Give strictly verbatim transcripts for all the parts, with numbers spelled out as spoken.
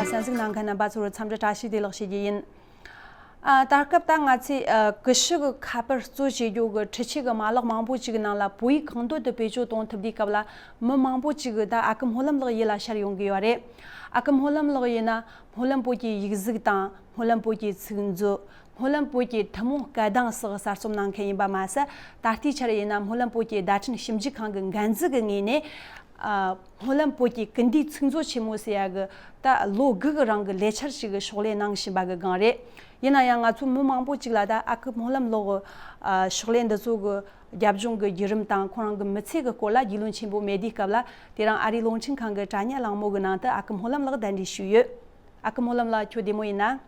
གསན་གཟིགས་གནང་མཁན་རྣམ་པ་ཚོར་འཚམས་འདྲི་བཀྲ་ཤིས་བདེ་ལེགས་ཞུ་རྒྱུ་ཡིན། ཨ། ད་སྐབས་ད་ང་ཚོས་ཨ་ཀུ་ཤུ་གི་ཁ་པར་གཙོ་བྱེད་རྒྱུ་གི་འཕྲུལ་ཆས་ཀྱི་མ་ལག་མང་པོ་ཅིག་ནང་ལ་བོད་ཡིག་གང་འདོད་དུ་བེད་སྤྱོད་གཏོང་ཐུབ་དུས་སྐབས་ལ། མི་མང་པོ་ཅིག་གིས་ད་ཨ་ཁུ་སྨོན་ལམ་ལགས་ཡིད་ལ་ཤར་ཡོང་གི་ཡོད་རེད། ཨ་ཁུ་སྨོན་ལམ་ལགས་ཡིན་ན་སྨོན་ལམ་བོད་ཀྱི་ཡིག་གཟུགས་དང་སྨོན་ལམ་བོད་ཀྱི་ཚིག་མཛོད། སྨོན་ལམ་བོད་ཀྱི་ཐུན་མོང་སྐད་གདངས་སོགས་གསར་རྩོམ་གནང་མཁན་ཡིན་པ་མ་ཟད། ད་ལྟའི་ཆར་ཡིན་ན་སྨོན་ལམ་བོད་ཀྱི་བརྡ་འཕྲིན་ཞིབ་འཇུག་ཁང་གི་འགན་འཛིན་གྱི་ངོས་ནས། ཨ། སྨོན་ལམ་བོད་ཀྱི་ཀུན་བཏུས་ཚིག་མཛོད་ཆེན་མོ་ཟེར་ཡ་གི་ད་ལོ་དགུ་གི་རིང་གི་ལས་འཆར་ཞིག་གི་ཕྱག་ལས་གནང་བཞིན་པ་གི་སྒང་རེད། ཡིན་ན་ཡང་ང་ཚོ་མི་མང་པོ་ཅིག་ལ་ད་ཨ་ཁུ་སྨོན་ལམ་ལགས་ཀྱི་ཨ་ཕྱག་ལས་འདི་ཚོ་གི་རྒྱབ་ལྗོངས་ཀྱི་བརྒྱུད་རིམ་དང་ཁོང་རང་གི་མི་ཚེ་གི་སྐོར་ལ་རྒྱུས་ལོན་ཆེན་པོ་མེད་དུས་སྐབས་ལ། དེ་རིང་ཨ་རིའི་རླུང་འཕྲིན་ཁང་གི་དྲ་བརྙན་གླེང་མོལ་གྱི་ནང་དུ་ཨ་ཁུ་སྨོན་ལམ་ལགས་གདན་འདྲེན་ཞུས་ཡོད། ཨ་ཁུ་སྨོན་ལམ་ལགས། ཁྱོད་བདེ་མོ་ཡིན་ན།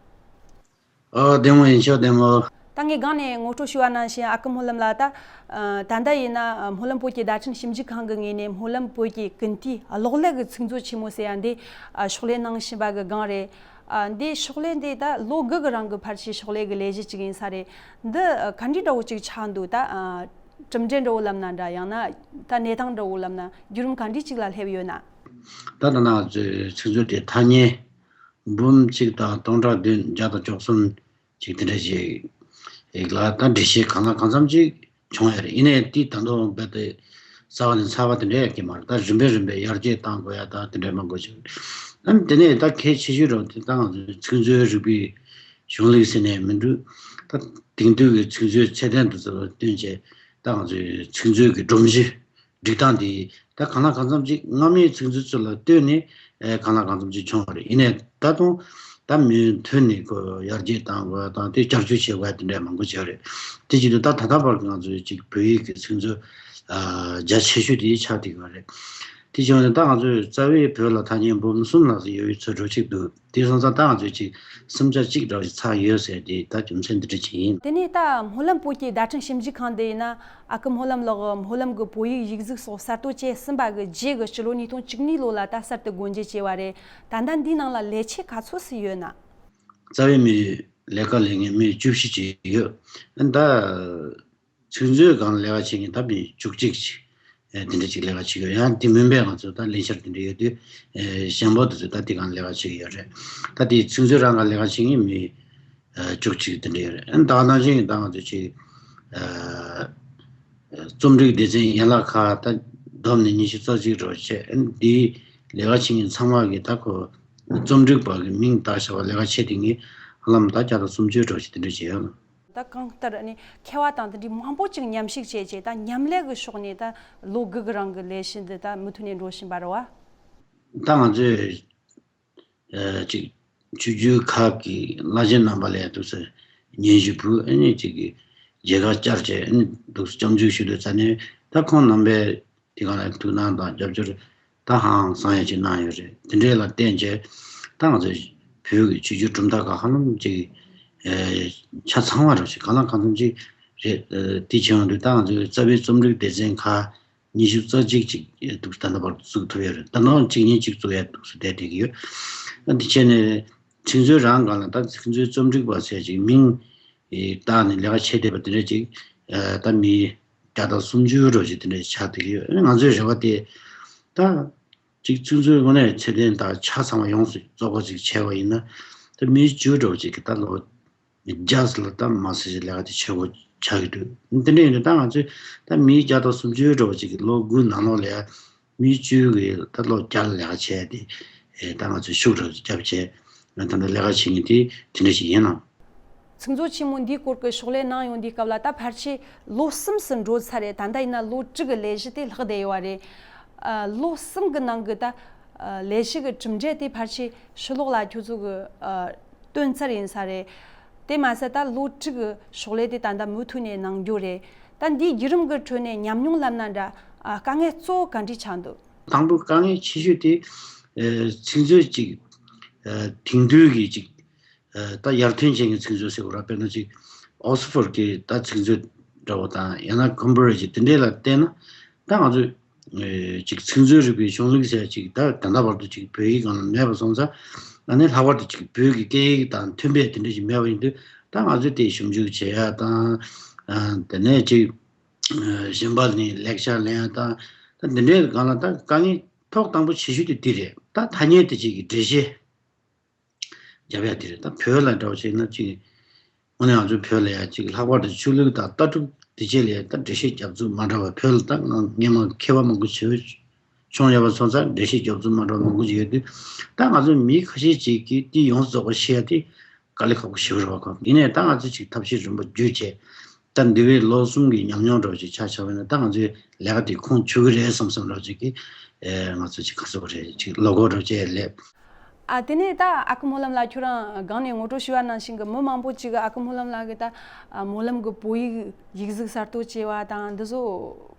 ཨོ། བདེ་མོ་ཡིན། ཁྱོད་བདེ་མོ། ད་ངས་སྒང་ནས་ངོ་སྤྲོད་ཞུས་པ་ནང་བཞིན་ཨ་ཁུ་སྨོན་ལམ་ལགས་ད། ཨ། ད་ལྟ་ཡིན་ན་ཨ་སྨོན་ལམ་བོད་ཀྱི་བརྡ་འཕྲིན་ཞིབ་འཇུག་ཁང་གི་ངོས་ནས་སྨོན་ལམ་བོད་ཀྱི་ཀུན་བཏུས་གློག་ཀླད་ཀྱི་ཚིག་མཛོད་ཆེན་མོ་ཟེར་ཡ་འདི་ཨ་ཕྱག་ལས་གནང་བཞིན་པ་གི་སྒང་རེད། ཨ། འདི་ཕྱག་ལས་འདི་ད་ལོ་དགུ་གི་རིང་གི་ཕལ་ཆེར་ཕྱག་ལས་ཀྱི་ལས་གཞི་ཅིག་ཡིན་ས་རེད། འདི་ཨ་ག་འདྲའི་འདྲ་བོ་ཅིག་ཆགས་འདུག་ད་ཨ་གྲུབ་འབྲས་འདྲ་བོ་ལབ་ན་འདྲ། ཡང་ན་ད་གནས་སྟངས་འདྲ་བོ་ལབ་ན་བརྒྱུད་རིམ་ག་འདྲའི་ཅིག་ལ་སླེབས་ཡོད་ན། ད་ད་ནང་ཚུད་ཚིག་མཛོད་དེ་ཐ་སྙད་འབུམ་གཅིག་དང་སྟོང་ཕྲག་བདུན་བརྒྱ་དང་བཅུ་གསུམ་ཅིག་དེ་འདྲ་ཞིག་ཡིག་ལ་ད་འགྲེལ་བཤད་གང་ལ་གང་འཚམ་ཅིག་བྱུང་ཡོད་རེད། ཡིན་ནའི་དེ་ད་དུང་རྦད་དེ་རྩ་བ་ནས་ཚར་བ་དེ་འདྲ་ཡོད་ཀྱི་མ་རེད། ད་རིམ་པས་རིམ་པས་ཡར་རྒྱས་གཏང་དགོས་ཡ་ད་དེ་འདྲ་མང་པོ་ཞིག་རེད། ཨ་ནི་དེ་ནས་ད་གལ་ཆེ་ཤོས་རེད་དེ་ད་ང་ཚོའི་ཚིག་མཛོད་རིག་པའི་གཞུང་ལུགས་ཟེར་ནས་མི་འདུག་ད་དེང་དུས་ཀྱི་ཚིག་མཛོད་ཚད་ལྡན་དུ་བརྩི་བ་བསྟུན་བྱས་ད་ང་ཚོའི་ཚིག་མཛོད་ཀྱི་སྒྲོམ་གཞི་སྒྲིག་སྟངས་དེ་ད་གང་ལ་གང་འཚམ་ཅིག་སྔ་མའི་ཚིག་མཛོད་ཚོ་ལ་ལྟོས་ནས་ཨེ་གང་ལ་གང་འཚམ་ཅིག་བྱུང་བ་རེད། ཡིན་ནའི་ད་དུང་ད་མུ་མཐུད་ནས་ཁོ་ཡར་རྒྱས་གཏང་དགོས་དང་དེ་བསྐྱར་བཅོས་བྱེད་དགོས་དེ་འདྲ་མང་པོ་བྱས་རེད། དེ་བཞིན་དུ་ད་ད་ལྟ་བར་གྱི་ང་ཚོའི་ཅིག་བོད་ཡིག་གི་ཚིག་མཛོད་ཨ་རྒྱ་ཆེ་ཤོས་དེ་ཆགས་བསྡད་ཡོད་རེད། དེ་བྱུང་ནས་ད་ང་ཚོས་རྩ་བའི་བོད་ལ་ཐ་སྙད་འབུམ་གསུམ་ལྷག་ཙམ་ཡོད་པའི་ཚོད་སྒྲུབ་ཅིག་འདུག་དེ་སོང་ཙང་ད་ང་ཚོས་ཅིག་གསུམ་ཆ་གཅིག་འདྲ་བ་ཞིག་ཚར་ཡོད་ཟེར་ཏེ་ད་རྒྱུ་མཚན་འདི་འདྲ་ཅིག་ཡིན། དེ་ནས་ད་སྨོན་ལམ་བོད་ཀྱི་བརྡ་འཕྲིན་ཞིབ་འཇུག་ཁང་དེ་ཡིན་ན་ཨ་ཁུ་སྨོན་ལམ་ལགས་སྨོན་ལམ་གྱི་བོད་ཡིག་ཡིག་གཟུགས་སོགས་གསར་གཏོད་བྱས་ཟིན་པ་གི་རྗེས་ཀྱི་སྤྱི་ལོ་ཉིས་སྟོང་བཅུ་གཉིས་ལོ་ལ་ད་གསར་དུ་སྒོ་འབྱེད་བྱས་པ་རེད། ད་ལྟ་འདིའི་ནང་ལ་ལས་བྱེད་ག་ཚོད་ཙམ་ཡོད་ན། རྩ་བའི་མི་ལས་ཀ་ལས་མཁན་མི་བཅུ་བཞི་ཅིག་ཡོད། ཨ་ནི་ད། ཚིག་མཛོད་སྒང་ལས་ཀ་བྱེད་མཁན་ད་མི་བཅུ་གཅིག་ཅིག་ཨེ་དེ་འདྲ་ཅིག་ལས་ཀ་བྱེད་ཀྱི་ཡོད། ཡང་དེ་མིན་པའི་ང་ཚོ་ད་ལས་འཆར་དེ་འདྲ་ཡོད་དུས་ཨེ་གཞན་པ་དེ་ཚོ་ད་དེ་སྒང་ལས་ཀ་བྱེད་ཀྱི་ཡོད་རེད། ད་དེ་ཚིག་མཛོད་རང་ག་ལས་ཀ་བྱེད་མཁན་མི་ཨེ་བཅུ་གཅིག་དེ་འདྲ་ཡོད་རེད། ཨ་ནི་ད་ག་ནང་བཞིན་ད་ང་ཚོ་ཅིག་ཨེ་རྩོམ་སྒྲིག་སྡེ་ཚན་ཡན་ལག་ཁག་ད་བསྡོམས་ནས་ཉི་ཤུ་རྩ་གཅིག་འགྲོ་བྱས། ཨ་ནི་དེའི་ལས་ཀ་བྱེད་མཁན་ཚང་མ་གི་ད་ཁོ་རྩོམ་སྒྲིག་པ་གི་མིང་བཏགས་བཞག་པ་ལས་ཀ་བྱེད་དེ་ངས་ཧ་ལམ་ད་བརྒྱ་དང་སུམ་ཅུ་འགྲོ་བྱས་དེ་འདྲ་བྱས་ཡོད་ལ། ད་གང་ལྟར་ནི་མཁས་པ་དང་དེ་འདྲའི་མང་པོ་ཅིག་མཉམ་ཞུགས་བྱས་རྗེས་ད་མཉམ་ལས་ཀྱི་ཕྱོགས་ནས་ད་ལོ་དགུ་གི་རིང་གི་ལས་གཞི་འདི་ད་མུ་མཐུད་ནས་འགྲོ་བཞིན་པ་རེད་བ། ད་ང་ཚོས་ཨ་ཅིག་ཆོས་བརྒྱུད་ཁག་གི་བླ་ཆེན་རྣམ་པ་ལ་འདུག་སེ་སྙན་ཞུ་ཕུལ། ཨ་ནི་ཅིག་གི་མཇལ་ཁ་བཅར་བྱས། ཨ་ནི་འདུག་སེ་སྐྱབས་འཇུག་ཞུ་དུས་ཙ་ནས་ད་ཁོང་རྣམ་པས་དེ་ག་ལ་ཐུགས་སྣང་དང་རྒྱབ་སྐྱོར་ད་ཧང་སང་ཡ་ཅིག་གནང་ཡོད་རེད། དེ་འདྲས་ལ་བརྟེན་བྱས་ད་ང་ཚོ་བོད་ཀྱི་ཆོས་བརྒྱུད་གྲུབ་མཐའ་ཁག་ཧ་ལམ་ཅིག་ཨེ་ཆ་ཚང་བ་རེད་ཅིག་གང་ལ་གང་འཚམ་ཅིག་རེད། ཨེ་དེ་བྱུང་དུས་ད་ང་ཚོའི་རྩ་བའི་རྩོམ་སྒྲིག་སྡེ་ཚན་ཁག་ཉི་ཤུ་རྩ་གཅིག་ཅིག་འདུག་ད་ལྟ་བར་དུ་བཙུགས་ཐུབ་ཡོད་རེད། ད་ནང་གཅིག་གཉིས་གཅིག་བཙུགས་ཡ་འདུག་སེ་བསྡད་བསྡད་ཀྱི་ཡོད། ཨ་འདི་བྱས་ནས་ཚིག་མཛོད་རང་སྒང་ལ་ད་ཚིག་མཛོད་རྩོམ་སྒྲིག་པ་ཟེར་ཅིག་མིང་བཏགས་ནས་ལས་ཀ་བྱེད་བསྡད་པ་དེ་འདྲ་ཅིག་ཨ་ད་མི་བརྒྱ་དང་སུམ་ཅུ་འགྲོ་ཅིག་དེ་འདྲ་ཆགས་བསྡད་ཀྱི་ཡོད། ཨ་ང་ཚོའི་རེ་བ་དེ་ད་ཅིག་ཚིག་མཛོད་དངོས་གནས་ཚད་ལྡན་དང་ཆ་ཚང་བ་ཡོངས་སུ་རྫོགས་པ་ཅིག་བྱས་པ་ཡིན་ན་ད་མི་བཅུ་འགྲོ་ཅིག་གི་ད་ལོ་རྒྱ་ལ་ད་མ་སྲིད་ཅིག་ལས་ཀ་དེ་བྱེད་དགོས་ཆགས་ཀྱི་འདུག་དེ་འདྲ་ཡིན་དུས་ད་ང་ཚོས་ད་མི་བརྒྱ་དང་སུམ་ཅུ་འགྲོ་བ་ཅིག་གི་ལོ་དགུ་ནང་ལོགས་ལ་ཡ་མི་བཅུ་གི་ད་ལོ་བརྒྱ་ལ་ལས་ཀ་བྱས་ཏེ་ཨེ་ད་ང་ཚོས་ཤུགས་རབ་ཀྱིས་བརྒྱབ་བྱས་ང་ད་ལྟ་ལས་ཀ་བྱེད་མཁན་དེ་དེ་འདྲ་ཞིག་ཡིན་ནམ། ཚིག་མཛོད་ཆེན་མོ་འདིའི་སྐོར་གྱི་ཕྱག་ལས་གནང་ཡོང་དུས་སྐབས་ལ་ད་ཕལ་ཆེར་ལོ་གསུམ་ཙམ་འགྲོ་ཚར་རེད། ད་ལྟ་ཡིན་ན་ལོ་དྲུག་གི་ལས་གཞི་དེ་ལྷག་བསྡད་ཡོད་པ་རེད། ཨ་ལོ་གསུམ་གི་ནང་གི་ད་ཨ་ལས་གཞི་གི་གྲུབ་འབྲས་དེ་ཕལ་ཆེར་ཕྱི་ལོགས་ལ་ཁྱོད་ཚོ་གི་ཨ་སྟོན་ཚར་ཡིན་ས་རེད། དེ་མ་ཟད་ད་ལོ་དྲུག་གི་ཕྱག་ལས་དེ་ད་ལྟ་མུ་མཐུད་ནས་གནང་རྒྱུ་རེད། ད་འདིའི་བརྒྱུད་རིམ་གྱི་ཁྲོད་ནས་ཉམས་མྱོང་ལབ་ན་འདྲ། ཨ་དཀའ་ངལ་གཙོ་བོ་ག་འདྲས་ཆགས་འདུག་དང་པོ་དཀའ་ངལ་ཆེ་ཤོས་དེ་ཨ་ཚིག་མཛོད་ཅིག་ཨ་དེང་དུས་ཀྱི་ཅིག་ཨ་ད་ཡར་ཐོན་ཅན་གྱི་ཚིག་མཛོད་ཟེར་དགོས་ར། དཔེར་ན་ཅིག་ཨོག་སི་ཕོར་གྱི་ད་ཚིག་མཛོད་འདྲ་བོ་དང་ཡང་ན་ཀེམ་བྷི་རི་ཇི་དེ་འདྲས་ལ་བལྟས་ན་ད་ང་ཚོས་ཨེ་ཅིག་ཚིག་མཛོད་རིག་པའི་གཞུང་ལུགས་ཟེར་ཅིག་ད་ད་ལྟ་བར་དུ་ཅིག་བོད་ཡིག་སྒང་ལ་མེད་པ་སོང་ཙང་ཨ་ནི་ལྷག་པར་དུ་ཅིག་བོད་ཀྱི་སྐད་ཡིག་དང་མཐུན་པའི་དེ་འདྲ་ཞིག་མེད་པ་ཡིན་དུས་ད་ང་ཚོས་དེ་ཞིབ་འཇུག་བྱེད་ཡ་དང་ཨ་དེ་ནས་ཅིག་ཨ་གཞན་པ་ནས་ལེགས་ཆ་ལེན་ཡ་དང་ད་འདི་འདྲའི་སྒང་ལ་ད་དཀའ་ངལ་ཐོག་དང་པོ་ཆེ་ཤོས་དེ་འདི་རེད། ད་ཐ་སྙད་དེ་ཅིག་གི་འགྲེལ་བཤད། རྒྱབ་ཡ་དེ་རེད། ད་བོད་ལ་འདྲ་བ་བྱས་ན་ཅིག་དངོས་གནས་ང་ཚོའི་བོད་ལ་ཡ་ཅིག་ལྷག་པར་དུ་ཆོས་ལུགས་དང་ལྟ་གྲུབ་དེ་བཅས་ལ་ཡ་ད་འགྲེལ་བཤད་རྒྱབ་ཚུལ་མ་འདྲ་བ། བོད་ལ་ད་ང་སྔས་མ་མཁས་པ་མང་པོ་བྱོས་བྱུང་ཡོད་པ་སོང་ཙང་འགྲེལ་བཤད་རྒྱབ་ཚུལ་མ་འདྲ་བ་མང་པོ་ཅིག་ཡོད་དུས། ད་ང་ཚོ་མི་ཁ་ཤས་ཅིག་གིས་དེ་ཡོངས་རྫོགས་པ་ཤེས་ཡ་དེ་དཀའ་ལས་ཁག་པོ་ཞེ་པོ་རེད་པ། ཁོ་ཡིན་ནའི་ད་ང་ཚོ་ཅིག་ཐབས་ཤེས་རིམ་པ་བརྒྱུད་བྱས། ད་འདི་བས་ལོ་གསུམ་གྱི་ཉམས་མྱོང་འདྲ་བོ་ཅིག་ཆ་བཞག་པ་ཡིན་ན། ད་ང་ཚོའི་ལས་ཀ་དེ་ཁུངས་འཁྱོལ་གི་རེད་བསམ་བསམ་འདྲ་བོ་ཅིག་གིས། ཨེ། ང་ཚོ་ཅིག་ག་ཚོད་རེད་ཅིག་ལོ་འཁོར་འདྲ་བོ་ཅིག་སླེབས། ཨ། དེ་ནས་ད་ཨ་ཁུ་སྨོན་ལམ་ལགས། ཁྱོད་རང་སྒང་ནས་ངོ་སྤྲོད་ཞུས་པ་ནང་བཞིན་གྱི་མི་མང་པོ་ཅིག་གིས་ཨ་ཁུ་སྨོན་ལམ་ལགས་ཀྱི་ད་ཨ་སྨོན་ལམ་གྱི་བོད་ཡིག་ཡིག་གཟུགས་གསར་གཏོད་བྱས་པ་དང་འདི་ཚོ་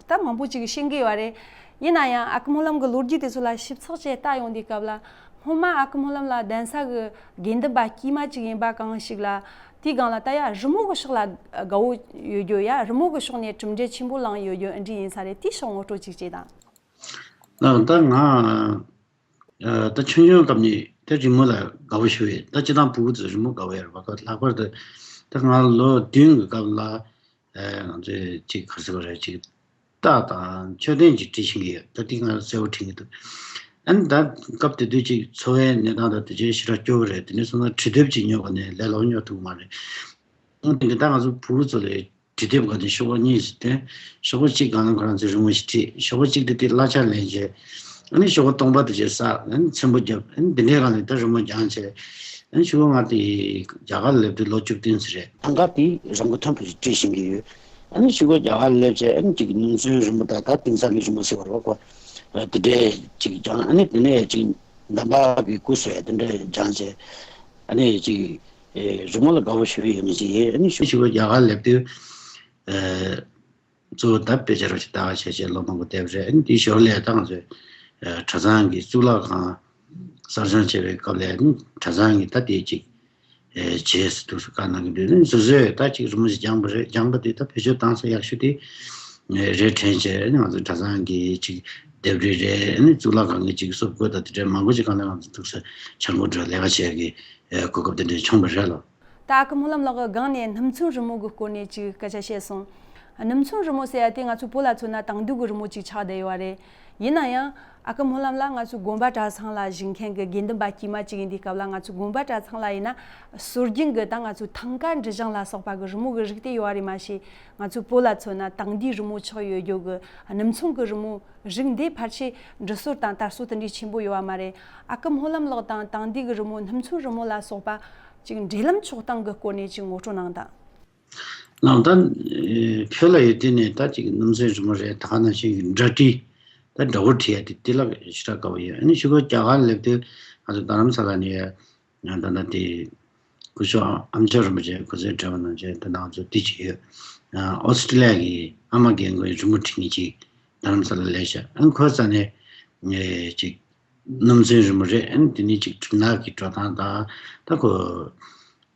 ད་མང་པོ་ཅིག་གིས་ཤེས་ཀྱི་ཡོད་རེད། ཡིན་ན་ཡང་ཨ་ཁུ་སྨོན་ལམ་གྱི་ལོ་རྒྱུས་དེ་ཚོ་ལ་ཞིབ་ཚགས་བྱས་ལྟ་ཡོང་དུས་སྐབས་ལ། སྔོན་མ་ཨ་ཁུ་སྨོན་ལམ་ལགས་གདན་ས་གི་དགེ་འདུན་པ་དཀྱུས་མ་ཅིག་ཡིན་པ་གང་ཞིག་ལ། དེའི་སྒང་ལ་ད་ཡ་རི་མོ་གི་ཕྱོགས་ལ་དགའ་བོ་ཡོད་རྒྱུ། ཡ་རི་མོ་གི་ཕྱོགས་ནས་གྲུབ་འབྲས་ཆེན་པོ་བླངས་ཡོད་རྒྱུ་འདི་འདྲ་ཡིན་ས་རེད། དེའི་ཕྱོགས་ངོ་སྤྲོད་ཅིག་བྱེད་དང་། ལགས། ད་ང་ཨ་ད་ཆུང་ཆུང་སྐབས་ནས་ད་རི་མོ་ལ་དགའ་བོ་ཞེ་པོ་ཡོད། ད་སྤྱིར་བཏང་བུ་གུ་ཚོས་རི་མོ་དགའ་བོ་ཡོད་རེད་པ། ལྷག་པར་དུ་ད་ང་ལོ་བདུན་གྱི་སྐབས་ལ། ཨ། ང་ཚོས་ཅིག་ག་རེ་ཟེར་དགོས་རེད། ཅིག་རྟ་དང་མཆོད་རྟེན་ཅིག་བྲིས་ཤེས་ཀྱི་ཡོད། ད་དེ་ང་གསལ་པོ་དྲན་གྱི་འདུག་ཨ་ནི་ད་སྐབས་དེ་དུས་ཅིག་འཚོ་བའི་གནས་སྟངས་དང་དེ་ཚོ་ཞེ་དྲག་སྐྱོ་པོ་རེད། དེ་ནས་སོང་ཙང་འབྲི་དེབ་ཅིག་ཉོ་དགོས་ནས་ལས་སླ་པོ་ཉོ་ཐུབ་ཀྱི་མ་རེད། ཨ། དེ་གི་ད་ང་ཚོ་བུ་གུ་ཚོ་ལ་འབྲི་དེབ་སྒང་ནས་ཤོག་གུ་གཉིས་ཟེར་ཏེ། ཤོག་གུ་གཅིག་སྒང་ལ་ཁོ་རང་ཚོས་རི་མོ་ཞིག་བྲིས། ཤོག་གུ་གཅིག་དེ་དེ་གླ་ཆ་ལེན་བྱས། ཨ་ནི་ཤོག་གུ་སྟོང་པ་དེ་ཚོ་བསགས། ཨ་ནི་ཚེམ་བུ་བརྒྱབ། ཨ་ནི་འདི་འདྲའི་སྒང་ནས་ད་རི་མོ་སྦྱངས་བྱས། ཨ་ནི་གཞུག་གུ་ང་དེ་རྒྱ་གར་སླེབས་དུས་ལོ་བཅུ་བདུན་ཙམ་རེད། ཐང་ག་དེ་རང་གི་མཐོན་པོ་ཞིག་བྲིས་ཤེས་ཀྱི་ཡོད། ཨ་ནི་གཞུག་གུ་རྒྱ་གར་སླེབས་བྱས། ཨ་ནི་ཅིག་སྣུམ་ཚོན་རི་མོ་དང་ད་དེང་སང་གི་རི་མོ་ཟེར་བ་རེད་པ། ཁོ་དེ་འདྲའི་ཅིག་སྦྱངས། ཨ་ནི་དེ་ནས་ཅིག་འདམ་བག་གི་སྐུ་བཟོ་ཡ་དེ་འདྲ་སྦྱངས་བྱས། ཨ་ནི་ཅིག་ཨེ། རི་མོ་ལ་དགའ་བོ་ཞེ་པོ་ཡོད་མཁན་ཅིག་ཡིན། ཨ་ནི་གཞུག་གཞུག་གུ་རྒྱ་གར་སླེབས་དུས། ཨེ། གཙོ་བོ་ད་དཔེ་ཆ་རོ་ཞིག་ལྟ་བ་བྱས་བྱས་ལོ་མང་པོ་བསྡད་པ་རེད། ཨ་ནི་དེའི་ཞོར་ལ་ད་ང་ཚོས་ཨེ། གྲྭ་ཚང་གི་གཙུག་ལག་ཁང་གསར་བཞེངས་བྱས་པའི་སྐབས་ལ། ཨ་ནི་གྲྭ་ཚང་གི་ད་དེ་ཅིག་ཨེ། རྗེས་སུ་འདུག་སེ་བཀའ་གནང་གི་འདུག་ཨ་ནི་སོ་སོས་ད་ཅིག་རི་མོ་ཞིག་སྦྱངས་པ་རེད། སྦྱངས་པ་དེ་ད་བེད་སྤྱོད་བཏང་ས་ཡག་ཤོས་དེ་ཨེ། རེད་དྲན་བྱས། ཨ་ནི་ང་ཚོ་གྲྭ་ཚང་གི་ཅིག་ལྡེབས་རིས་རེད། ཨ་ནི་གཙུག་ལག་ཁང་གི་ཅིག་གསོབ་གོས་དང་དེ་འདྲའི་མང་པོ་ཅིག་སྒང་ལ་ང་ཚོ་འདུག་སེ་འཆར་འགོད་འདྲ་ལས་ཀ་བྱེད་ཀྱི་ཨེ། གོ་སྐབས་དེ་འདྲ་བྱུང་བ་རེད་ལགས། ད་ཨ་ཁུ་སྨོན་ལམ་ལགས་ཀྱིས་སྒང་ནས་སྣུམ་ཚོན་རི་མོ་གི་སྐོར་ནས་ཅིག་སྐད་ཆ་བཤད་སོང་། སྣུམ་ཚོན་རི་མོ་ཟེར་ཡ་དེ་ང་ཚོ་བོད་ལ་མཚོན་ན་དེང་དུས་ཀྱི་རི་མོ་ཅིག་ཆགས་བསྡད་ཡོད་རེད། ཡིན་ན་ཡང་ཨ་ཁུ་སྨོན་ལམ་ལགས་ང་ཚོའི་དགོན་པ་གྲྭ་ཚང་ལ་བཞུགས་མཁན་གྱི་དགེ་འདུན་པ་དཀྱུས་མ་ཅིག་ཡིན་དུས་སྐབས་ལ། ང་ཚོའི་དགོན་པ་གྲྭ་ཚང་ལ་ཡིན་ན་སྲོལ་རྒྱུན་གྱི་ད་ང་ཚོའི་ཐང་ག་འབྲི་བཞེངས་ལ་སོགས་པ་གི་རི་མོ་གི་རིགས་དེ་ཡོད་རེད་མ་གཞི། ང་ཚོའི་བོད་ལ་མཚོན་ན་དེང་དུས་རི་མོ་ཆགས་ཡོད་རྒྱུ་གི་སྣུམ་ཚོན་གྱི་རི་མོ་རིགས་འདི་ཕལ་ཆེར་འབྲི་སྲོལ་དང་དར་སྲོལ་དེ་འདྲའི་ཆེན་པོ་ཡོད་པ་མ་རེད། ཨ་ཁུ་སྨོན་ལམ་ལགས་དང་དེང་དུས་ཀྱི་རི་མོ་སྣུམ་ཚོན་རི་མོ་ལ་སོགས་པ་ཅིག་འབྲེལ་ལམ་ཕྱོགས་སྟངས་ཀྱི་སྐོར་ནས་ཅིག་ངོ་སྤྲོད་གནང་དང་། ལགས། ད་ཨེ། བོད་ལ་ཡོད་དུས་ནས་ད་ཅིག་སྣུམ་ཚོན་རི་མོ་རེད། ད་ག་ནང་བཞིན་གྱི་འདྲ་བྲིས། ད་འདྲ་པོ་བྲིས་ཡ་དེ་དེ་ལ་ཞེ་དྲག་དགའ་པོ་ཡོད། ཨ་ནི་གཞུག་གུ་རྒྱ་གར་སླེབས་དུས་ང་ཚོ་རྡ་རམ་ས་ལ་ནས་ཡང་ད་ལྟ་དེ་སྐུ་ཞབས་ཨ་མཆོག་རིན་པོ་ཆེ་ཁོ་ཚོའི་འབྲེལ་བ་གནང་བྱས། ད་ང་ཚོ་དེ་ཅིག་ཡོད། ཨོ་སི་ཀྲི་ལི་ཡ་གི་ཨ་མ་རྒན་རྒོན་རི་མོ་བྲིས་མཁན་ཅིག་རྡ་རམ་ས་ལ་སླེབས་ཤག་ཨ་ནི་ཁོའི་རྩ་ནས་ངས་ཅིག་སྣུམ་ཚོན་རི་མོ་རེད། ཨ་ནི་དེ་ནས་ཅིག་གྲིབ་ནག་གི་འགྲོ་སྟངས་དང་། ད་ཁོ་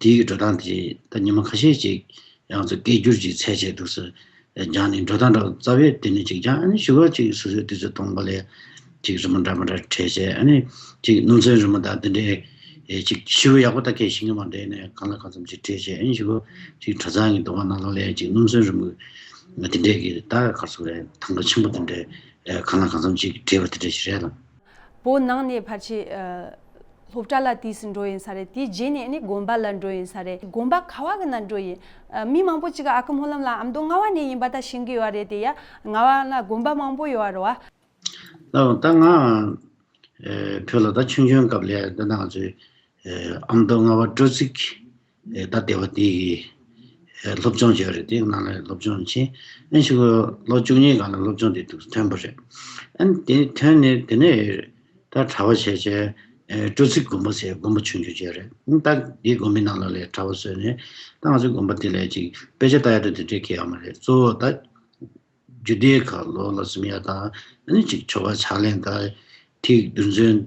དེའི་འགྲོ་སྟངས་དེ་ད་ཉི་མ་ཁ་ཤས་ཅིག་ཡང་ཚོ་སྐད་སྒྱུར་ཅིག་འཚོལ་བྱས་འདུག་སེ་སྦྱངས་ནས། འགྲོ་སྟངས་འདྲ་བོ་རྩ་བའི་དེ་ནས་ཅིག་སྦྱངས། ཨ་ནི་གཞུག་གུ་ཅིག་སོ་སོའི་དུས་ཚོད་སྟོང་པ་ལ་ཅིག་རི་མོ་འདྲ་མི་འདྲ་བྲིས་བྱས། ཨ་ནི་ཅིག་སྣུམ་ཚོན་རི་མོ་དང་དེ་འདྲའི་ཨེ། ཅིག་ཞེ་པོ་ཡག་པོ་ད་གས་ཤེས་ཀྱི་མ་རེད། ཨ་ནི་གང་ལ་གང་འཚམ་ཅིག་བྲིས་བྱས། ཨ་ནི་གཞུག་གུ་ཅིག་གྲྭ་ཚང་གི་འདུ་ཁང་ནང་ལོགས་ལ་ཅིག་སྣུམ་ཚོན་རི་མོ་དེ་འདྲའི་གི་ད་ག་རེ་ཟེར་དགོས་རེད། ཐང་ག་ཆེན་པོ་དེ་འདྲའི་ཨེ། གང་ལ་གང་འཚམ་ཅིག་བྲིས་པ་དེ་འདྲ་ཞིག་རེད་ལགས། བོད་ནང་ནས་ཕལ་ཆེར་ཨ། སློབ་གྲྭ་ལ་དུས་སུ་འགྲོ་ཡིན་ས་རེད། དེའི་རྗེས་ནས་ནི་དགོན་པ་ལ་འགྲོ་ཡིན་ས་རེད། དགོན་པ་ག་བ་གི་ནང་འགྲོ་ཡིན། ཨ། མི་མང་པོ་ཅིག་གིས་ཨ་ཁུ་སྨོན་ལམ་ལགས་ཨ་མདོ་རྔ་བ་ནས་ཡིན་པ་ད་ཤེས་ཀྱི་ཡོད་རེད་དེ། ཡ། རྔ་བ་ན་དགོན་པ་མང་པོ་ཡོད་རེད་བ། ལགས། ད་ང་ཨེ། བོད་ལ་ད་ཆུང་ཆུང་སྐབས་ལ་ད་ང་ཚོའི་ཨེ། ཨ་མདོ་རྔ་བ་སྤྲོ་ཚིགས་ཨེ། ད་སྡེ་བ་དེ་གི་ཨེ། སློབ་སྦྱོང་བྱས་རེད། དེ་ནང་ལ་སློབ་སྦྱོང་བྱས། ཨ་ནི་གཞུག་གུ་ལོ་བཅུ་གཉིས་སྒང་ལ་སློབ་སྦྱོང་དེ་འདུག་སེ་ཐོན་པ་རེད། ཨ་ནི་དེ་ཐོན་ནས་དེ་ནས་ད་གྲྭ་པ་བྱས་བྱས་ཨེ། སྤྲོ་ཚིགས་དགོན་པ་ཟེར་དགོན་པ་ཆུང་ཆུང་ཅིག་རེད། ཨ་ནི་ད་དེའི་དགོན་པའི་ནང་ལོགས་ལ་གྲྭ་པ་བཟོས་ནས། ད་ང་ཚོའི་དགོན་པ་དེ་ལ་ཅིག་དཔེ་ཆ་ལྟ་ཡ་དང་དེ་འདྲའི་གང་ཡང་མ་རེད། གཙོ་བོ་ད་རྒྱུད་སྡེ་ཁག་ལོ་ལ་ཟིན་ཡ་དང་། ཨ་ནི་ཅིག་ཆོ་ག་ཕྱག་ལེན་དང་། ཐིག་རྡུལ་ཚོན།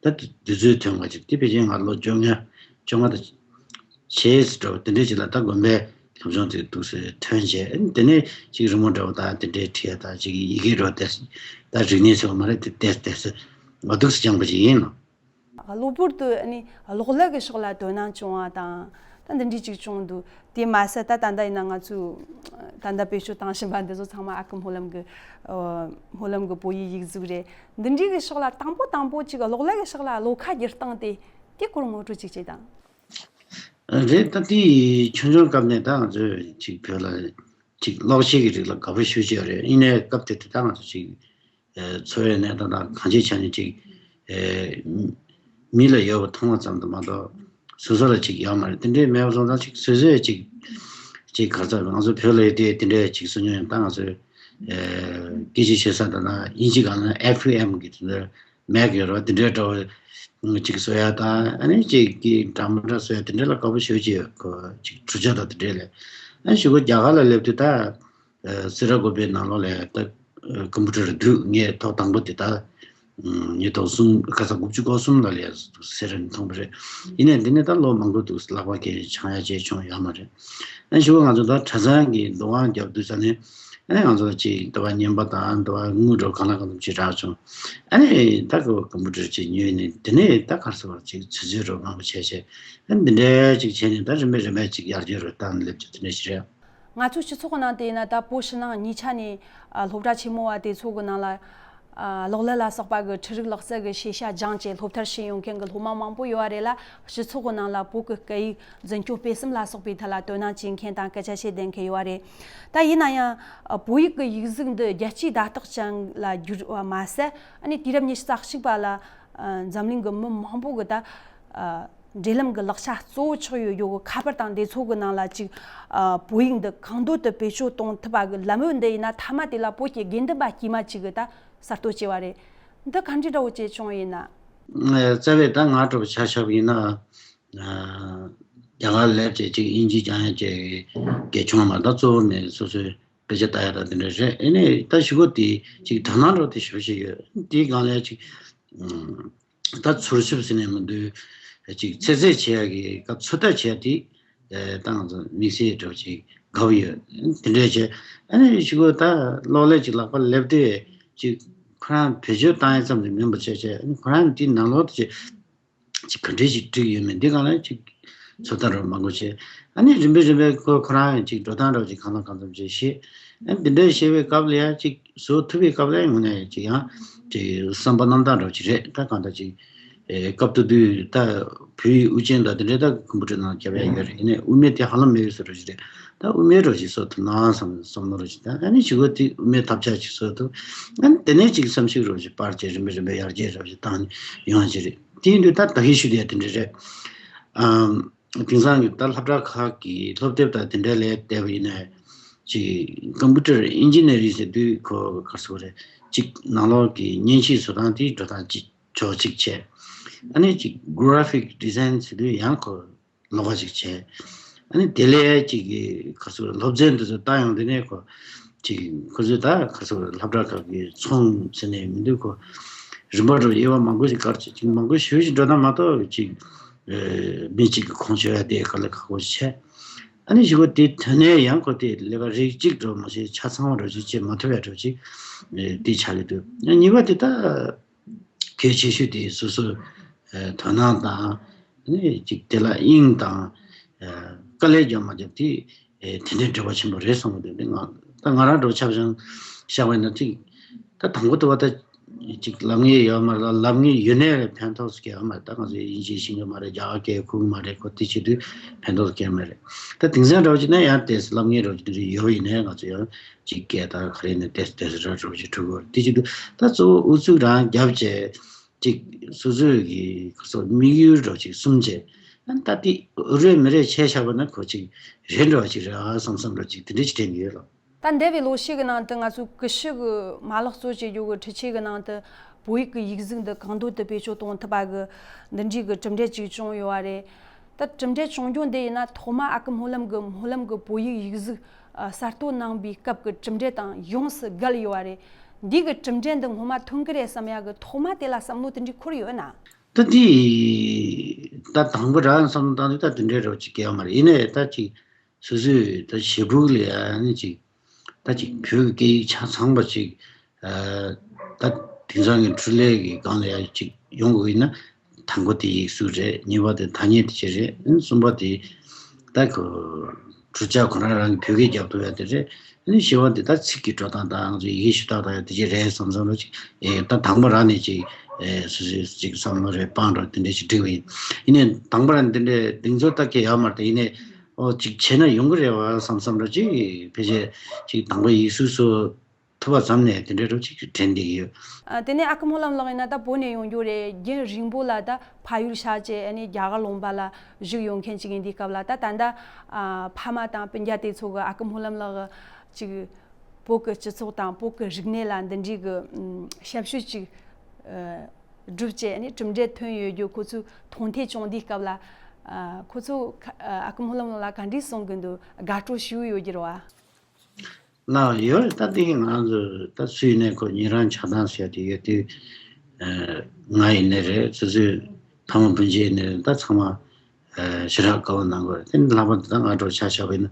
ད་རྡུལ་ཚོན་ཐོན་པ་ཅིག་དེ་ཕལ་ཆེར་ང་ལོ་བཅོ་ལྔ་བཅོ་ལྔ་དང་ཕྱེད་ཙམ་འདྲ་བོ་དེ་འདྲའི་ཅིག་ལ་ད་དགོན་པའི་སློབ་སྦྱོང་དེ་འདུག་སེ་ཐོན་བྱས། ཨ་ནི་དེ་ནས་ཅིག་རི་མོ་འདྲ་བོ་དང་དེ་འདྲའི་བྲིས་ཡ་དང་། ཅིག་ཡི་གེ་འདྲ་བོ་དེ་ད་རིག་གནས་ཟེར་བ་མ་རེད། དེ་ཏོག་ཙམ་ཏོག་ཙམ་འདུག་སེ་སྦྱངས་པ་ཅིག་ཡིན་ནོ། གློ་བུར་དུ་ནི་གློག་ཀླད་ཀྱི་ཕྱོགས་ལ་དོ་སྣང་བྱུང་བ་དང་། ད་འདི་འདྲའི་ཅིག་བྱུང་འདུག་དེ་མ་ཟད་ད་ད་ལྟ་ཡིན་ན་ང་ཚོས་ད་ལྟ་བེད་སྤྱོད་བཏང་བཞིན་པ་འདི་ཚོ་ཚང་མ་ཨ་ཁུ་སྨོན་ལམ་གྱི་ཨ། སྨོན་ལམ་གྱི་བོད་ཡིག་ཡིག་གཟུགས་རེད། འདི་འདྲའི་གི་ཕྱོགས་ལ་དང་པོ་དང་པོ་ཅིག་གློག་ཀླད་ཀྱི་ཕྱོགས་ལ་བློ་ཁ་བསྒྱུར་སྟངས་དེ། དེ་སྐོར་ངོ་སྤྲོད་ཅིག་བྱེད་དང་། རེད། ད་དེ་ཆུང་ཆུང་སྐབས་ནས་ད་ང་ཚོས་ཅིག་བོད་ལ་ཅིག་གློག་ཆས་ཀྱི་རིགས་ལ་དགའ་པོ་ཞེ་པོ་ཅིག་ཡོད་རེད། ཡིན་ནའི་སྐབས་དེ་དུས་ད་ང་ཚོ་ཅིག་ཨ་འཚོ་བའི་གནས་སྟངས་དང་གང་ཅིའི་ཆ་ནས་ཅིག་ཨ་མི་ལ་ཡོད་པ་མཐོང་བ་ཙམ་དུ་མ་གཏོགས་སོ་སོ་ལ་ཅིག་ཡོད་མ་རེད། དེ་འདྲའི་མེད་པ་སོང་ཙང་ཅིག་སོ་སོས་ཅིག་ཅིག་ག་རེ་ཟེར། ང་ཚོ་བོད་ལ་ཡོད་དུས་དེ་འདྲའི་ཅིག་སོ་མྱོང་ཡོད། ད་ང་ཚོས་ཨ་སྐད་ཆ་བཤད་ས་དང་ན་དབྱིན་ཇི་སྒང་ལ་ཨེཕ་ཨེམ་གྱི་དེ་འདྲ་མེག་ཡོད་རེད་བ། དེ་འདྲའི་འདྲ་བོ་ཅིག་བཟོ་ཡ་དང་། ཨ་ནི་ཅིག་གི་འདྲ་མི་འདྲ་བཟོ་ཡ་དེ་འདྲ་ལ་དགའ་པོ་ཞེ་པོ་ཅིག་ཡོད། ཁོ་ཅིག་གྲུབ་ཆ་དང་དེ་འདྲ་ལ། ཨ་ནི་གཞུག་གུ་རྒྱ་གར་ལ་སླེབས་དུས་ད་ཨ་སེ་ར་དགོན་པའི་ནང་ལོགས་ལ་ད་ཨ་ཀམ་པུ་ཊར་འདུག་ངས་ཐོག་དང་པོ་དེ་ད་ཨ་ཉིས་སྟོང་གསུམ་ཁ་ས་དགུ་བཅུ་གོ་གསུམ་ལ་ལས་སེ་ར་ནས་མཐོང་པ་རེད། ཡིན་ནའི་འདི་ནས་ད་ལོ་མང་པོ་འདུག་ལག་པ་འཁྱེར་འཆང་ཡ་བྱས་བྱུང་ཡོད་མ་རེད། ཨ་ནི་གཞུག་གུ་ང་ཚོ་ད་གྲྭ་ཚང་གི་འདུ་ཁང་རྒྱབ་དུས་ཙ་ནས། ཨ་ནི་ང་ཚོ་ཅིག་འདི་པ་རྔན་པ་དང་འདི་པ་དངུལ་འདྲ་བོ་གང་ལ་གང་འཚམ་ཅིག་རག་བྱུང་། ཨ་ནི་ད་ཁོ་ཀམ་པུ་ཊར་ཅིག་ཉོས་ནས་དེ་ནས་ད་ག་རེ་ཟེར་བ་ཅིག་ཚོད་ཚོད་འདྲ་བོ་མང་པོ་བྱས་བྱས། ཨ་ནི་འདི་འདྲ་ཅིག་བྱས་ནས་ད་རིམ་པས་རིམ་པས་ཅིག་ཡར་རྒྱས་འགྲོ་སྟངས་སླེབས་ཀྱི་དེ་འདྲ་ཞིག་རེད། ང་ཚོའི་སྤྱི་ཚོགས་ནང་དེ་ཡིན་ན་ད་བོད་ཕྱི་ནང་གཉིས་ཆ་ནས་ཨ་སློབ་གྲྭ་ཆེན་མོ་བ་དེ་ཚོ་གི་ནང་ལ་ཨ་གློག་ཀླད་ལ་སོགས་པ་གི་འཕྲུལ་རིག་ལག་རྩལ་གི་ཤེས་བྱ་སྦྱངས་བྱས་སློབ་མཐར་ཕྱིན་ཡོང་མཁན་གི་སློབ་མ་མང་པོ་ཡོད་པ་རེད་ལ། སྤྱི་ཚོགས་གི་ནང་ལ་བོད་ཀྱི་སྐད་ཡིག་འཛིན་སྐྱོང་སྤེལ་གསུམ་ལ་སོགས་པའི་ཐད་ལ་དོ་སྣང་བྱེད་མཁན་དང་སྐད་ཆ་བཤད་བསྡད་མཁན་ཡོད་པ་རེད། ད་ཡིན་ན་ཡང་ཨ་བོད་ཡིག་གི་ཡིག་གཟུགས་འདི་རྒྱལ་སྤྱིའི་བརྡ་རྟགས་ཅན་ལ་བསྒྱུར་བ་མ་ཟད། ཨ་ནི་དུས་རབས་ཉི་ཤུ་རྩ་གཅིག་པ་ལ་ཨ་འཛམ་གླིང་གི་མི་མང་པོ་གི་ད་ཨ་འབྲེལ་ལམ་གྱི་ལག་ཆ་གཙོ་བོ་ཆགས་ཡོད་ཡོད་གི་ཁ་པར་དང་དེ་ཚོ་གི་ནང་ལ་ཅིག་ཨ་བོད་ཡིག་འདི་གང་འདོད་དུ་བེད་སྤྱོད་གཏོང་ཐུབ་པ་གི་ལམ་བུ་འདི་ཡིན་ན། མཐའ་མ་དེ་ལ་བོད་ཀྱི་དགེ་འདུན་པ་དཀྱུས་མ་ཅིག་གི་ད་གསར་གཏོད་བྱས་པ་རེད། འདི་ག་འདྲའི་འདྲ་བོ་བྱས་བྱུང་ཡིན་ན། ཨ་རྩ་བའི་ད་ང་འདྲ་བོ་ཆ་བཞག་པ་ཡིན་ན། ཨ་རྒྱ་གར་སླེབས་བྱས་ཅིག་དབྱིན་ཇི་སྦྱང་ཡ་བྱས་གི་བྱུང་བ་མ་གཏོགས། གཙོ་བོ་ནས་སོ་སོའི་དཔེ་ཆ་ལྟ་ཡ་དང་དེ་འདྲ་རེད། ཨ་ནི་ད་གཞུག་གུ་དེ་ཅིག་དོ་སྣང་འདྲ་བོ་དེ་ཞེ་པོ་ཅིག་ཡོད། དེའི་སྒང་ལ་ཅིག་ཨ་ད་ཚོར་ཤུབས་ཟེར་ནས་མི་འདུག་ཅིག་ཚོད་རྩིས་བྱེད་ཡ་གི་སྐབས་ཚོད་ལྟ་བྱེད་ཡ་དེ་ཨ་ད་ང་ཚོ་དམིགས་བསལ་འདྲ་བོ་ཅིག་དགའ་པོ་ཡོད། དེ་འདྲས་བྱས། ཨ་ནི་གཞུག་གུ་ད་གློག་ཀླད་ཅིག་ལག་པ་སླེབས་དུས་ཅིག་ཁོ་རང་བེད་སྤྱོད་བཏང་ཡ་ཙམ་དུ་མིན་པ་བྱས་བྱས། ཨ་ནི་ཁོ་རང་དེའི་ནང་ལོགས་དུ་ཅིག་ཅིག་ག་འདྲས་ཅིག་བསྒྲིགས་ཡོད་མེད་འདི་སྒང་ལ་ཅིག་ཚོད་ལྟ་འདྲ་བོ་མང་པོ་བྱས། ཨ་ནི་རིམ་པས་རིམ་པས་ཁོ་ཁོ་རང་ཡང་ཅིག་འགྲོ་སྟངས་འདྲ་བོ་ཅིག་གང་ལ་གང་འཚམ་ཅིག་ཤེས། ཨ་ནི་འདི་འདྲས་བྱས་པའི་སྐབས་ལ་ཡང་ཅིག་བཟོ་ཐུབ་པའི་སྐབས་ལ་ཡང་དངོས་གནས་ཅིག་ཡང་ཅིག་བསམ་པ་རྣམ་དག་འདྲ་བོ་ཅིག་རེད། ད་གང་ལྟར་ཅིག་ཨེ་སྐབས་དེ་དུས་ད་བོད་ཡིག་དབུ་ཅན་དང་དེ་འདྲས་ད་ཀམ་པུ་ཊར་ནང་རྒྱབ་ཡ་ཡོད་རེད། ཡིན་ནའི་དབུ་མེད་དེ་ཧ་ལམ་མེད་པའི་བཟོ་འདྲ་ཅིག་རེད། ད་དབུ་མེད་འདྲ་བོ་ཅིག་བཟོ་ཐུབ་ན་བསམ་བསམ་བློ་འདྲ་བོ་ཅིག་ད་ཨ་ནི་གཞུག་གུ་དེ་དབུ་མེད་ཐབས་ཆག་ཅིག་བཟོ་ཐུབ། ཨ་ནི་དེ་ནས་ཅིག་བསམ་གཞིག་འདྲ་བོ་ཅིག་སྤར་བྱས་རིམ་པས་རིམ་པས་ཡར་རྒྱས་འདྲ་བོ་ཅིག་བཏང་ནས་ཡོང་བ་ཅིག་རེད། དེ་ཡིན་དུས་ད་ད་གིན་ཞུ་དེ་དེ་འདྲ་རེད། ཨམ། དེང་སང་གི་ད་སློབ་གྲྭ་ཁག་གི་སློབ་དེབ་དང་དེ་འདྲ་ལ་བལྟས་པ་ཡིན་ན། ཅིག་ཀམ་པུ་ཊར་ཨིན་ཇི་ནི་ཡ་རིང་ཟེར་དུས་ཁོ་ག་རེ་ཟེར་དགོས་རེད། ཅིག་ནང་ལོགས་ཀྱི་མཉེན་ཆས་བཟོ་སྟངས་དེ་འགྲོ་སྟངས་ཅིག་ཕྱོགས་གཅིག་བྱས། ཨ་ནི་ཅིག་གྷ་ར་ཕིག་ཌི་ཛའིན་ཟེར་དུས་ཡང་ཁོ་ལོགས་ཀ་ཅིག་བྱས། ཨ་ནི་དེ་ལས་ཅིག་གི་ག་རེ་ཟེར་དགོས་རེད། སློབ་ཚན་དེ་ཚོ་བཏང་ཡོང་དུས་ནས་ཁོ་ཅིག་ཁོ་ཚོས་ད་ག་རེ་ཟེར་དགོས་རེད། སློབ་གྲྭ་ཁག་གི་ཚོང་ཟེར་ནས་མི་འདུག་ཁོ་རིམ་པ་འདྲ་བོ་དབྱེ་བ་མང་པོ་ཞིག་བཀར་བྱས། ཅིག་མང་པོ་ཞེ་པོ་ཞིག་འགྲོ་སྟངས་མ་གཏོགས། ཅིག་ཨེ་མི་གཅིག་གི་ཁོངས་ཆོད་ཡ་དེ་དཀའ་ལས་ཁག་པོ་ཞིག་བྱས། ཨ་ནི་གཞུག་གུ་དེ་ཐོན་ནས་ཡང་ཁོ་དེ་ལས་ཀ་རིགས་གཅིག་འདྲ་བོ་མ་ཟད་ཆ་ཚང་བ་འདྲ་བོ་ཅིག་བྱེད་མ་ཐུབ་ཡ་འདྲ་བོ་ཅིག་ཨེ་དེ་ཆགས་ཀྱི་འདུག་ཨ་གཉིས་པ་དེ་ད་གལ་ཆེ་ཤོས་དེ་སོ་སོ་ཨེ་དོ་སྣང་དང་། ཨ་ནི་ཅིག་དེ་ལ་དབྱིངས་དང་ཨེ་དཀའ་ལས་རྒྱབ་མ་རྒྱབ་དེ་ཨེ་དེ་འདྲའི་འབྲེལ་བ་ཆེན་པོ་རེད་བསམ་གྱི་འདུག་དེ་ང་ད་ང་རང་འདྲ་བོ་ཆ་བཞག་བཞག་པ་ཡིན་ན། ཅིག་ད་དང་པོ་དེ་བ་ད་ཅིག་ལབ་མཁན་ཡོད་མ་རེད་ལ། ལབ་མཁན་ཡོད་ནའི་ཕན་ཐོགས་སུ་སྐྱེལ་བ་མ་རེད། ད་ང་ཚོ་དབྱིན་ཇི་ཤེས་ཀྱི་མ་རེད། རྒྱ་གར་སྐད་ཁུག་གི་མ་རེད། ཁོ་དེ་བྱེད་དུས་ཕན་ཐོགས་སུ་སྐྱེལ་མ་རེད། ད་དེང་སང་འདྲ་བོ་ཅིག་ན་ཡང་དེ་ལབ་མཁན་འདྲ་བོ་ཅིག་དེ་འདྲ་ཡོད་པ་ཡིན་ནའི་ང་ཚོ་ཡང་ཅིག་སྐད་ད་ག་རེ་ནས་དེ་དེ་འདྲ་འདྲ་བོ་ཅིག་འགྲོ་གི་ཡོད་རེད། དེ་བྱེད་དུས་ད་གཙོ་བོ་ཨུ་ཚུགས་རང་རྒྱབ་བྱས། ཅིག་སོ་སོའི་གི་ག་ཚོད་དམིགས་ཡུལ་འདྲ་བོ་ཅིག་གསུམ་བྱས། ཨ་ནི་ད་དེ་རེད་མི་རེད་ཆ་བཞག་པ་ན་ཁོ་ཅིག་རེད་འདྲ་བོ་ཅིག་རེད་ཨ་བསམ་བསམ་འདྲ་བོ་ཅིག་དེ་འདྲ་ཅིག་དྲན་གྱི་ཡོད་ལགས། ད་འདས་པའི་ལོ་ཤས་ཀྱི་ནང་དུ་ང་ཚོའི་ཀུ་ཤུ་གི་མ་ལག་གཙོ་བྱེད་རྒྱུ་གི་འཕྲུལ་ཆས་ཀྱི་ནང་དུ་བོད་ཡིག་གི་ཡིག་གཟུགས་འདི་གང་འདོད་དུ་བེད་སྤྱོད་གཏོང་ཐུབ་པ་གི་འདི་འདྲའི་གི་གྲུབ་འབྲས་ཅིག་བྱུང་ཡོད་པ་རེད། ད་གྲུབ་འབྲས་བྱུང་རྒྱུ་འདི་ཡིན་ན་ཐོག་མ་ཨ་ཁུ་སྨོན་ལམ་གྱི་སྨོན་ལམ་གྱི་བོད་ཡིག་ཡིག་གཟུགས་ཨ་གསར་གཏོད་གནང་པའི་སྐབས་ཀྱི་གྲུབ་འབྲས་དང་ཡོངས་སུ་འགལ་ཡོད་པ་རེད། འདི་གི་གྲུབ་འབྲས་འདི་སྔོན་མ་ཐོན་གི་རེད་བསམ་ཡག་གི་ཐོག་མ་དེ་ལ་བསམ་བློ་དེ་འདྲའི་འཁོར་ཡོད་ན། ད་དེ་ད་དང་པོ་རང་བསམ་བློ་བཏང་དུས་ད་དེ་འདྲའི་རོ་ཅིག་གལ་མ་རེད། ཡིན་ནའི་ད་ཅིག་སོ་སོའི་ད་ཞེ་ཕྲུག་ལ་ཡང་ནི་ཅིག་ད་ཅིག་བོད་ཀྱི་སྐད་ཡིག་ཆ་ཚང་པ་ཅིག་ཨ་ད་དེང་སང་གི་འཕྲུལ་ལས་ཀྱི་སྒང་ལ་ཡང་ཅིག་ཡོང་དགོས་ཡིན་ན། དང་པོ་དེ་ཡིག་གཟུགས་རེད། གཉིས་པ་དེ་ཐ་སྙད་དེ་ཅིག་རེད། ཨ་ནི་གསུམ་པ་དེ་ད་ཁོ་གྲུབ་ཆ་ཁོ་རང་རང་གི་བོད་སྐད་རྒྱབ་ཐུབ་ཡ་དེ་རེད། ཨ་ནི་བཞི་པ་དེ་ད་ཚིག་གི་འགྲོ་སྟངས་དང་ང་ཚོ་ཡི་གེ་ཞུ་སྟངས་དང་ཡ་དེ་ཅིག་རེད་བསམ་བསམ་རོ་ཅིག་ཨེ་ད་དང་པོ་རང་ནས་ཅིག་ ཨེ་སོ་སོའི་ཅིག་བསམ་བློ་རེ་སྤང་རོགས་དེ་འདྲས་ཅིག་བསྒྲིགས་པ་ཡིན། ཡིན་ནའི་དང་པོ་ར་འདི་འདྲས་གདེང་ཚོད་ད་གས་ཡོད་མ་རེད། ཡིན་ནའི་ཨོ་ཅིག་བྱས་ན་ཡོང་གི་རེད་བ་བསམ་བསམ་ར་ཅིག་ཕལ་ཆེར་ཅིག་དང་པོ་ཡིག་གཟུགས་སུ་ཐུབ་པ་ཙམ་ནས་དེ་འདྲའི་རོ་ཅིག་དྲན་བསྡད་ཀྱི་ཡོད། ཨ། དེ་ནས་ཨ་ཁུ་སྨོན་ལམ་ལགས་ཡིན་ན་ད་བོད་ནས་ཡོང་རྒྱུ་རེད། རྒྱུན་རིང་པོ་ལ་ད་ཕ་ཡུལ་ཤར་བཅས་ཨ་ནི་རྒྱ་གར་ལུང་པ་ལ་བཞུགས་ཡོང་མཁན་ཅིག་ཡིན་དུས་སྐབས་ལ། ད་ད་ལྟ་ཨ་ཕ་མ་དང་སྤུན་ཀྱག་དེ་ཚོ་གི་ཨ་ཁུ་སྨོན་ལམ་ལགས་ཅིག་བོད་ཀྱི་སྤྱི་ཚོགས་དང་བོད་ཀྱི་རིག་གནས་ལ་འདི་འདྲའི་གི་ཨམ་ཞབས་ཞུ་ཅིག་ཨ་བསྒྲུབས་བྱས་ཨ་ནི་གྲུབ་འབྲས་ཐོན་ཡོད་རྒྱུ་ཁོ་ཚོས་མཐོང་ཐོས་བྱུང་དུས་སྐབས་ལ། ཨ་ཁོ་ཚོ་ཁ་ཨ་ཁུ་སྨོན་ལམ་ལགས་ལ་ག་འདྲས་གསུང་གི་འདུག་དགའ་སྤྲོ་ཞེ་པོ་ཡོད་རྒྱུ་རེད་བ། ལགས་ཡོད་རེད། ད་དེ་ང་ཚོ་ད་སུ་ཡིན་ནའི་ཁོ་ཉིན་རང་ཆགས་སྡང་ཟེར་དེ་ཡོད་དུས། ཨ་ང་ཡིན་ནའི་རེད། སོ་སོའི་ཕ་མ་སྤུན་མཆེད་ཡིན་ནའི་རེད། ད་ཚང་མ་ཨ་ཞེ་དྲག་དགའ་པོ་གནང་དགོས་རེད། དེ་ནི་ལྷག་པར་དུ་ད་སྔ་དྲོ་ཆ་བཞག་པ་ཡིན་ན་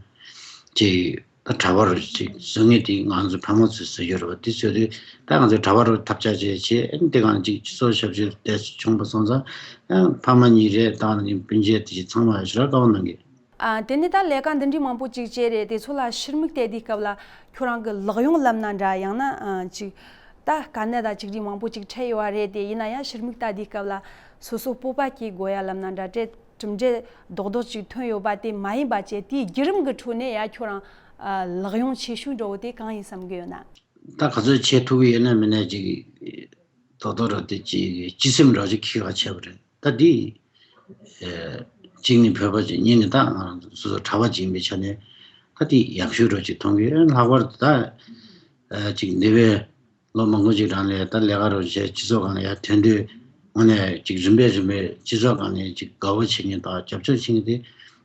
ཅིག་ད་གྲྭ་པ་རུ་ཅིག་བཟོ་མཁན་དེ་ང་ཚོ་ཕ་མ་ཚོས་བཟོ་རྒྱུ་རེད་བ། དེ་བཟོ་དུས་ད་ང་ཚོ་གྲྭ་པ་རུ་ཐབས་ཆག་བྱས་བྱས་ཨ་ནི་དེ་གང་ཅིག་སྤྱི་ཚོགས་ཞབས་ཞུ་དེ་བྱུང་པ་སོང་ཙང་ཨ་ཕ་མ་གཉིས་རེད། ད་ནི་སྤུན་མཆེད་དེ་ཚང་མ་ཞེ་དྲག་དགའ་པོ་གནང་གི། ཨ། དེ་ནས་ད་ལས་ཀ་འདི་འདྲའི་མང་པོ་ཅིག་བྱས་རེད། དེ་ཚོ་ལ་ཕྱིར་མིག་བལྟས་དུས་སྐབས་ལ་ཁྱོད་རང་གི་ལག་ཡོང་ལབ་ན་འདྲ། ཡང་ན་ཨ་ཅིག་ད་དཀའ་གནད་ད་ཅིག་རིགས་མང་པོ་ཅིག་འཕྲད་ཡོད་པ་རེད། དེ་ཡིན་ན་ཡང་ཕྱིར་མིག་ལྟ་དུས་སྐབས་ལ་སོ་སོ་སྤོབས་པ་སྐྱེ་དགོས་ཡ་ལབ་ན་འདྲ། དེ་གྲུབ་འབྲས་རྡོག་རྡོག་ཅིག་ཐོན་ཡོད་པ་དེ་མ་ཡིན་པ་བྱས། དེའི་བརྒྱུད་རིམ་གྱི་ཁྲོད་ནས་ཡ་ཁྱོད་རང་ཨ་ལག་ཡོང་ཆེ་ཤོས་འདྲ་བོ་དེ་གང་ཡིན་བསམ་གི་ཡོད་ན། ད་ག་ཚོད་བྱེད་ཐུབ་ཀྱི་ཡོད་ན་མེད་ན་ཅིག་རྡོག་རྡོག་ར་དེ་ཅིག་སྤྱི་སེམས་ར་ཅིག་འཁྱེར་བ་བྱས་པ་རེད། ད་དེ་ཨེ་གཅིག་ནི་བོད་པ་ཅིག་གཉིས་ནི་ད་ང་རང་ཚོ་སོ་སོ་གྲྭ་པ་ཅིག་ཡིན་པའི་ཆ་ནས་ད་དེ་ཡག་ཤོས་ར་ཅིག་མཐོང་གི་ཡོད། ལྷག་པར་དུ་ད་ཨེ་ཅིག་འདས་པའི་ལོ་མང་པོ་ཅིག་རིང་ལ་ད་ལས་ཀ་ར་བྱས་སྤྱི་ཚོགས་སྒང་ལ་ཡར་ཐོན་དུས་དངོས་གནས་ཅིག་རིམ་པས་རིམ་པས་སྤྱི་ཚོགས་སྒང་ནས་ཅིག་དགའ་པོ་བྱེད་མཁན་དང་རྒྱབ་སྐྱོར་བྱེད་མཁན་དེ་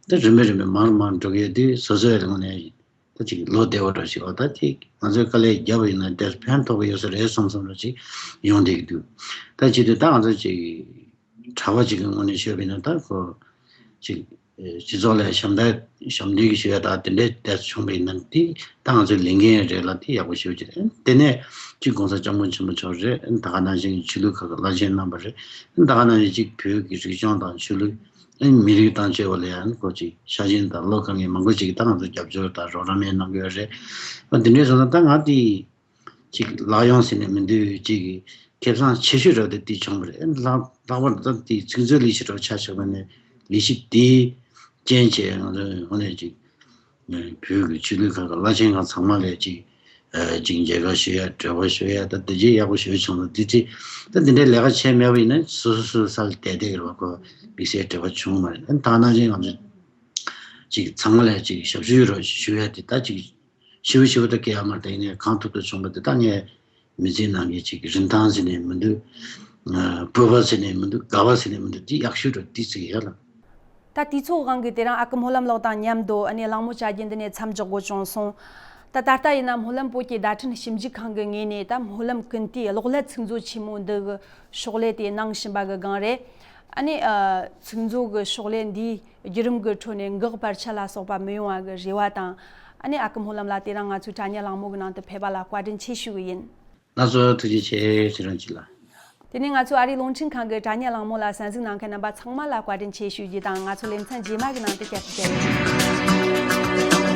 ད་རིམ་པས་རིམ་པས་མང་རུ་མང་རུ་འགྲོ་གི་ཡོད་དུས་སོ་སོའི་ངོས་ནས། ད་ཅིག་ལོ་བདེ་བ་འདྲ་ཞིག་བ། ད་དེ་ང་ཚོས་དཀའ་ལས་བརྒྱབ་པ་ཡིན་ན་དེར་ཕན་ཐོགས་པ་ཡོད་ས་རེད་བསམ་བསམ་འདྲ་ཅིག་ཡོང་བསྡད་ཀྱི་འདུག་ད་བྱེད་དུས་ད་ང་ཚོ་ཅིག་གྲྭ་པ་ཅིག་གི་ངོས་ནས་ཤོད་པ་ཡིན་ན། ད་ཁོ་ཅིག་སྤྱི་ཚོགས་ལ་ཞབས་འདེགས་ཞབས་འདེགས་ཞུ་ཡ་ད་དེ་འདྲའི་དེ་བྱུང་བ་ཡིན་ན། དེ་ད་ང་ཚོའི་ལས་འགན་རེད་ལ་དེ་ཡག་པོ་ཞེ་པོ་ཅིག་རེད། དེ་ནས་ཅིག་༸གོང་ས་༸སྐྱབས་མགོན་ཆེན་པོ་མཆོག་རེད། ད་ག་ནང་བཞིན་ཆོས་ལུགས་ཁག་གི་བླ་ཆེན་རྣམ་པ་རེད། ད་ག་ནང་བཞིན་ཅིག་བོད་ཀྱི་རིག་གཞུང་དང་ཆོས་ལུགས། ཨ་ནི་མི་རིགས་དང་བཅས་པ་ལ་ཡང་ཁོ་ཅིག་ཤ་ཞེན་དང་བློ་དཀར་མཁན་མང་པོ་ཅིག་གིས་ད་ང་ཚོ་རྒྱབ་སྐྱོར་དང་རོགས་རམ་ཡང་གནང་གི་ཡོད་རེད། ཨ་འདི་འདྲའི་སོང་ཙང་ད་ང་དེ་ཅིག་ལག་ཡོང་ཟེར་ནས་མི་འདུག་ཅིག་ཁེ་བཟང་ཆེ་ཤོས་རབ་དེ་དེ་བྱུང་བ་རེད། ལྷག་ལྷག་པར་དུ་ད་དེ་ཚིག་མཛོད་ལས་བྱེད་རོགས་ཆ་བཞག་པ་ནས་ལས་བྱེད་དེའི་རྐྱེན་བྱས་ང་ཚོ་ཧོ་ནས་ཅིག་བོད་ཀྱི་ཆོས་ལུགས་ཁག་གི་བླ་ཆེན་ཁག་ཚང་མ་ལས་ཅིག་ཨ་ཅིག་མཇལ་ཁ་ཞུ་ཡ་གྲོས་པ་ཞུ་ཡ་ད་དེ་རྗེས་ཡག་པོ་ཞུ་བྱུང་ལ། དེ་དེ་ད་དེ་འདྲའི་ལས་ཀ་བྱས་མེད་པ་ཡིན་ན་སོ་སོ་སོ་སོ་ས་ལ་བསྡད་བསྡད་ཀྱི་རེད་བ། ཁོ་དམིགས་བསལ་འབྲེལ་བ་བྱུང་མ་རེད། ཨ་ད་ནང་བཞིན་ང་ཚོ་ཅིག་ཚང་མ་ལ་ཅིག་ཞབས་ཞུ་རོགས་ཞུ་ཡ་དེ་ད་ཅིག་ཞུ་བ་ཞུ་བ་ད་སྐད་ཡ་མར་ད་ཡིན་ནའི་གང་ཐུབ་ཐུབ་བྱུང་བ་དེ་ད་ངས་མི་ཚེའི་ནང་གི་ཅིག་རིན་ཐང་ཟེར་ནས་མི་འདུག་ཨ་སྤོབས་པ་ཟེར་ནས་མི་འདུག་དགའ་བ་ཟེར་ནས་མི་འདུག་དེ་ཡག་ཤོས་རེད། དེ་ཚིག་ཡ་ལ། ད་དུས་ཚོད་དབང་གིས་དེ་རིང་ཨ་ཁུ་སྨོན་ལམ་ལགས་དང་མཉམ་དུ་ཨ་ནི་གླེང་མོལ་བྱ་རྒྱུ་འདི་ནས་མཚམས་འཇོག་དགོས་བྱུང་སོང་། ད་ད་ལྟ་ཡིན་ན་སྨོན་ལམ་བོད་ཀྱི་བརྡ་འཕྲིན་ཞིབ་འཇུག་ཁང་གི་ངོས་ནས་ད་སྨོན་ལམ་ཀུན་བཏུས་གློག་ཀླད་ཚིག་མཛོད་ཆེན་མོ་འདི་གི་ཤོག་ལྷེ་དེ་གནང་བཞིན་པ་གི་སྒང་རེད། ཨ་ནི་ཨ་ཚིག་མཛོད་གི་ཤོག་ལྷེ་འདིའི་བརྒྱུད་རིམ་གི་ཁྲོད་ནས་འགག་བར་ཆད་ལ་སོགས་པ་མི་ཡོང་བ་གི་རེ་བ་དང་། ཨ་ནི་ཨ་ཁུ་སྨོན་ལམ་ལགས་དེ་རིང་ང་ཚོའི་དྲ་བརྙན་གླེང་མོལ་གི་ནང་དུ་ཕེབས་པ་ལ་བཀའ་དྲིན་ཆེ་ཞུ་གི་ཡིན། ལགས་སོ། ཐུགས་རྗེ་ཆེ། ཁྱེད་རང་གཅིག་ལ། དེ་ནས་ང་ཚོ་ཨ་རིའི་རླུང་འཕྲིན་ཁང་གི་དྲ་བརྙན་གླེང་མོལ་ལ་གསན་གཟིགས་གནང་མཁན་རྣམ་པ་ཚང་མ་ལ་བཀའ་དྲིན་ཆེ་ཞུ་རྒྱུ་དང་། ང་ཚོ་ལེ་ཚན་རྗེས་མ་གི་ནང་དུ་བསྐྱར་དུ་མཇལ་ཡོང་།